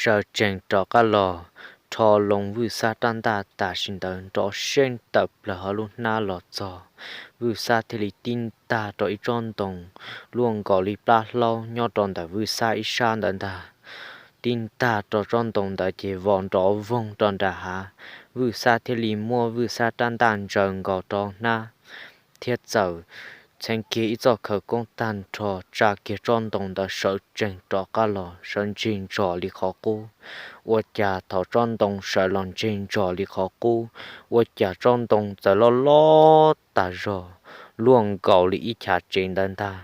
Sawv tsees rov qab los, rho loo Vwj Xab rab ntaj tam sim ntawd nrov seej tawm plaws hauv lub hnab los txog, Vwj Xab thiaj li tib ntag rau ib tsob ntoo luaj nkaus li plab hlaub nyob rau ntawm Vwj Xab ib sab ntawd ntag. Tib ntag rau tsob ntoo ntawd ces vos nrov voog rau nram hav, Vwj Xab thiaj li muab Vwj Xab rab ntaj ntsaws nkaus rau hnab thiab txawm txheev kiag ib txoj khawv koob tag nrho tsa kiag tsob ntoo ntawd sawv tsees rov qab los sawv ntseg ntsos li qhov qub. Ua cas thaum tsob ntoo sawv los ntseg ntsos li qhov qub, ua cas tsob ntoo txawm loj loj tas zog luaj nkaus li ib chav tsev ntawd ntag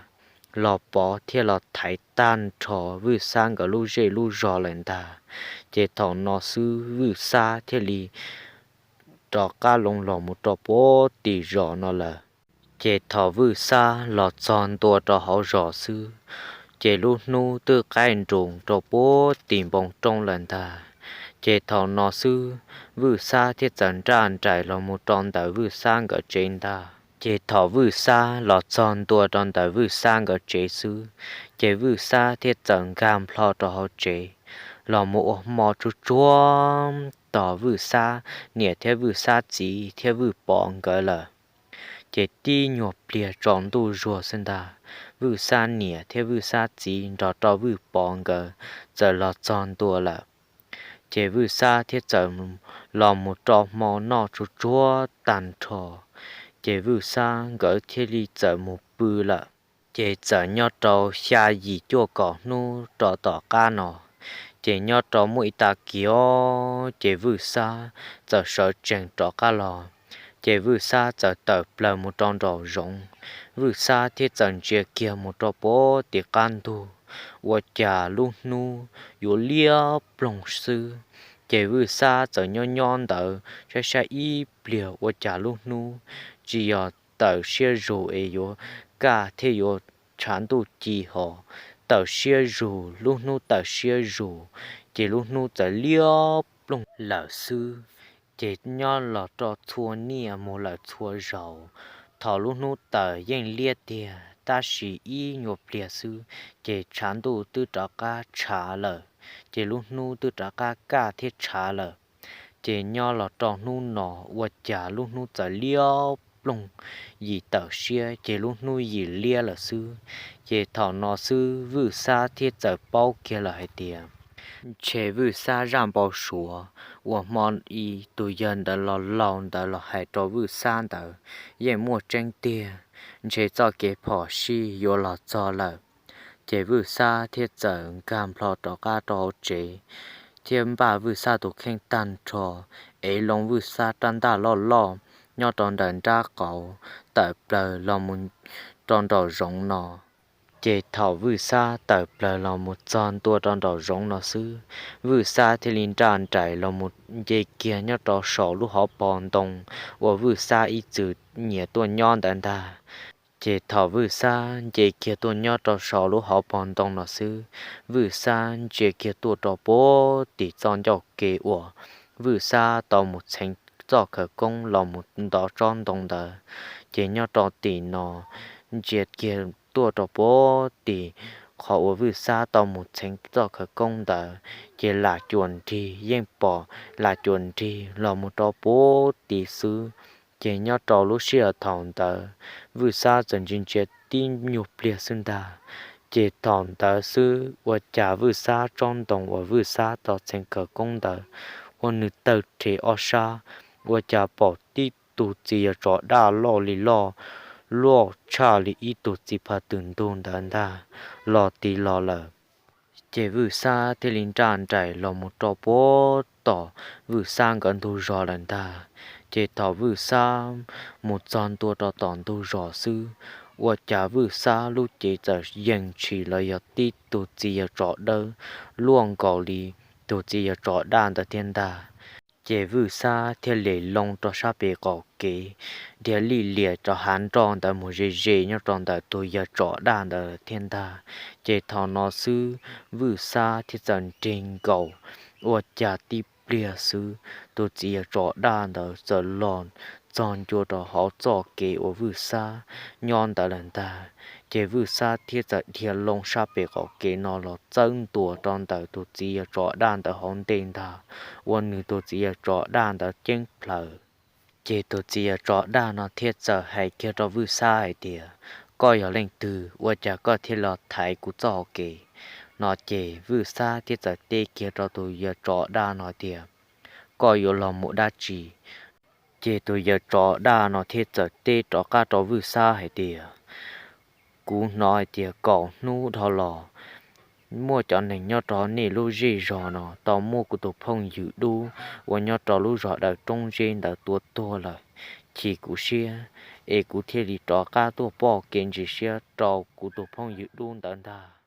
los pov thiab los thaiv tag nrho Vwj Xab nkawd lub zej lub zos lawm ntag. Ces thaum no xwb Vwj Xab thiaj li rov qab loo los mus rau puag tim zos no lawm. Ces thaum Vwj Xab los txog ntua rau hauv zos xwb, ces lub hnub twb qaij nrus rau puag tim npoo roob lawm ntag. Ces thaum no xwb Vwj Xab thiaj txawm nraj nraim los mus rau ntawm Vwj Xab nkawd tsev ntag. Ces thaum Vwj Xab los txog ntua rau ntawm Vwj Xab nkawd tsev xwb, ces Vwj Xab thiaj txawm nkag nplho rau hauv tsev los mus ua hmo tsuag tsuag tos Vwj Xab niam thiab Vwj Xab txiv thiab Vwj Pov nkawd lawm. Ces tib nyuag pliag tsaus ntuj zuag xwb ntag, Vwj Xab niam thiab Vwj Xab txiv nrog rau Vwj Pov nkawd txawm los txog ntua lawm. Ces Vwj Xab thiaj txawm los mus rau hmo noj tsuag tsuag tag nrho, ces Vwj Xab nkawd thiaj li txawm mus pw lawm. Ces txawm nyob rau xya yim cuaj kaum hnub rau tom qab no, ces nyob rau muaj ib tag kis os, ces Vwj Xab txawm sawv tsees rov qab los. Ces Vwj Xab txawm tawm plaws mus rau nraum zoov. Vwj Xab thiaj txawm ntsia kiag mus rau puag tim qab ntug, ua cas lub hnub yuav liab ploog xwb. Ces Vwj Xab txawm nyob nyob ntawd saib saib ib pliag ua cas lub hnub tsis yog tawm siab zus es yuav kaj thiab yuav tshav ntuj ci hos, tawm siab zus, lub hnub tawm siab zus, ces lub hnub txawm liab ploog lawm xwb. Ces nyob los rau txhua niaj mus lawm txhua zaus, thaum lub hnub tawm yeej liab tiag tab sis ib nyuag pliag xwb, ces tshav ntuj twb rov qab tshav lawm, ces lub hnub twb rov qab kaj thiab tshav lawm. Ces nyob los rau hnub no ua cas lub hnub txawm liab ploog yim tawm siab, ces lub hnub yim liab lawm xwb. Ces thaum no xwb Vwj Xab thiaj txawm paub kiag lawm hais tias ntshe Vwj Xab zaj npau suav uas hmo ib tus yawg ntawd los laus ntawd los hais rau Vwj Xab ntawd yeej muaj tseeb tiag, ntshe txoj kev phom sij yuav los txog lawm. Ces Vwj Xab thiaj txawm nkag nplho rov qab rau hauv tsev, thiab npaj Vwj Xab tus kheej tag nrho, ev loo Vwj Xab rab ntaj loj loj nyob rau nram nrab qaum tawm plaws los mus rau nraum zoov no. Ces thaum Vwj Xab tawm plaws los mus txog ntua rau nraum zoov no xwb, Vwj Xab thiaj li nraj nraim los mus nce kiag nyob rau saum lub hauv paus ntoo uas Vwj Xab ib txwm nyiam tuaj nyob ntawd ntag. Ces thaum Vwj Xab nce kiag tuaj nyob rau saum lub hauv paus ntoo no xwb, Vwj Xab ntsia kiag tuaj rau puag tim txoj ncauj ke uas Vwj Xab tau mus txheev txoj khawv koob los mus ntov tsob ntoo ntawd. Ces nyob rau tim no ntsia kiag tuaj rau puag tim qhov uas Vwj Xab tau mus txheev txoj khawv koob ntawd, ces lam cuam nrig yeej pom lam cuam nrig los mus rau puag tim xwb. Ces nyob rau lub sij hawm thaum ntawd, Vwj Xab txawm ntsia ntsia tib nyuag pliag xwb ntag. Ces thaum ntawd xwb ua cas Vwj Xab tsob ntoo uas Vwj Xab tau txheev khawv koob ntawd ua nws tawg rhe ob sab, ua cas pom tib tug txiv yawg tsov daj loj li loj, loj tshaj li ib tug txiv phav twm ntug ntawd ntag, los tiv los lawm. Ces Vwj Xab thiaj li nraj nraim los mus rau puag tom Vwj Xab nkawd ntug zos lawm ntag. Ces thaum Vwj Xab mus txog ntua rau tom ntug zos xwb, Ua cas Vwj Xab lub cev txawm yees tshis los yog tib tug txiv yawg tsov dawb luaj nkaus li tus txiv yawg tsov daj ntawd thiab ntag. Ces Vwj Xab thiaj li loo rau sab pem qaum kev, dhia lij lias rau hav nroj ntawd mus ze ze nyob rau ntawm tus yawg tsov daj ntawd thiab ntag. Ces thaum no xwb Vwj Xab thiaj txawm nres nkaus, ua cas tib pliag xwb tus txiv yawg tsov daj ntawd txawm los txog ncua rau hauv txoj kev uas Vwj Xab nyob ntawd lawm ntag. Ces Vwj Xab thiaj txawm dhia loo sab pem qaum kev no los txawb ntua rau ntawm tus txiv yawg tsov daj ntawd hauv ntej ntag, ua nws tus txiv yawg tsov daj ntawd ceeb plhaws. Ces tus txiv yawg tsov daj no thiaj txawm hais kiag rau Vwj Xab hais tias, koj yog leej twg ua cas koj thiaj los thaiv kuv txoj hauv kev? No ces Vwj Xab thiaj txawm teb kiag rau tus yawg tsov daj no tias, koj yuav los mus dab tsi? Ces tus yawg tsov daj no thiaj txawm teb rov qab rau Vwj Xab hais tias, kuv hnov hais tias kaum hnub dhau los muaj cov neeg nyob rau nej lub zej zog no tau muab kuv tus phooj ywg dub uas nyob rau lub zos Daws Roob Zeb ntawd tua tuag lawm. Chim kuv siab es kuv thiaj li rov qab tuaj pom kev ntsis siab rau kuv tus phooj ywg dub ntawd ntag.